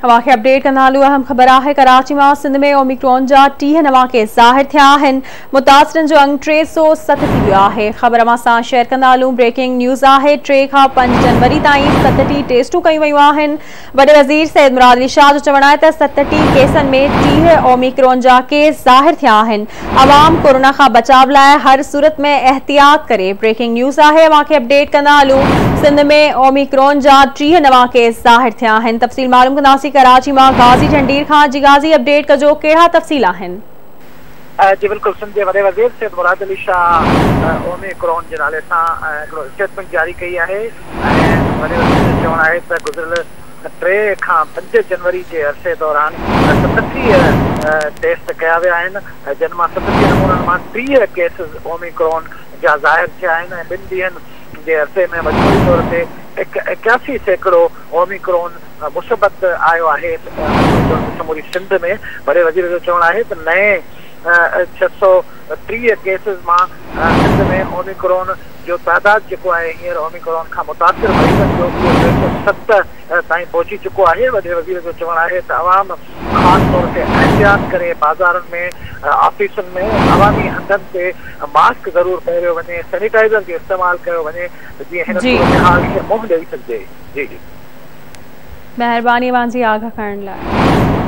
اوهان کي اپڊيٽ ڪندا هلون اهم خبر آهي ڪراچي مان سنڌ ۾ اوميڪرون جا 30 نوان ڪيس ظاهر ٿيا آهن متاثرن جو انگ 307 ٿي ويو آهي. خبر اوهان سان شيئر ڪندا هلون بريڪنگ نيوز آهي 3 کان 5 جنوري تائين 37 ٽيسٽون ڪيون ويون آهن وڏي وزير سيد مراد علي شاهه جو چوڻ آهي ته 37 ڪيسن ۾ 30 اوميڪرون جا ڪيس ظاهر ٿيا آهن عوام ڪورونا کان بچاء لاء هر صورت ۾ احتياط ڪري. بريڪنگ نيوز آهي اوهان کي اپڊيٽ ڪندا هلون سنڌ ۾ اوميڪرون جا 30 نوان ڪيس ظاهر ٿيا آهن تفصيل معلوم ڪنداسين ڪراچي مان غازي جهنڊير کان جي غازي اپڊيٽ ڪجو ڪهڙا تفصيل آهن. جي بلڪل سنڌ جي وڏي وزير سيد مراد علي شاهه اوميڪرون جي نالي سان هڪڙو اسٽيٽمينٽ جاري ڪئي آهي ۽ وڏي وزير جو چوڻ آهي ته گذريل 3 کان 5 جنوري جي عرصي دوران 37 ٽيسٽ ڪيا ويا آهن، جن مان 37 نمونن مان 30 ڪيسز اوميڪرون جا ظاهر ٿيا آهن ۽ ٻن ڏينهن جي عرصي ۾ مجموعي طور تي 81% اوميڪرون مثبت آيو آهي. مجموعي طور تي سموري سنڌ ۾ وڏي وزير جو چوڻ آهي ته نئين 630 ڪيسز مان سنڌ ۾ اوميڪرون جو تعداد جيڪو آهي هينئر اوميڪرون کان متاثر مريضن جو اهو 307 تائين پهچي چڪو آهي. وڏي وزير جو چوڻ آهي ته عوام خاص طور تي احتياط ڪري بازارن ۾ آفيسن ۾ عوامي هنڌن تي ماسڪ ضرور پهريو وڃي سينيٽائزر جو استعمال ڪيو وڃي ته جيئن هن صورتحال کي منهن ڏئي سگهجي. جي جي. مهرباني اوهان جي آگاهه ڪرڻ لاء.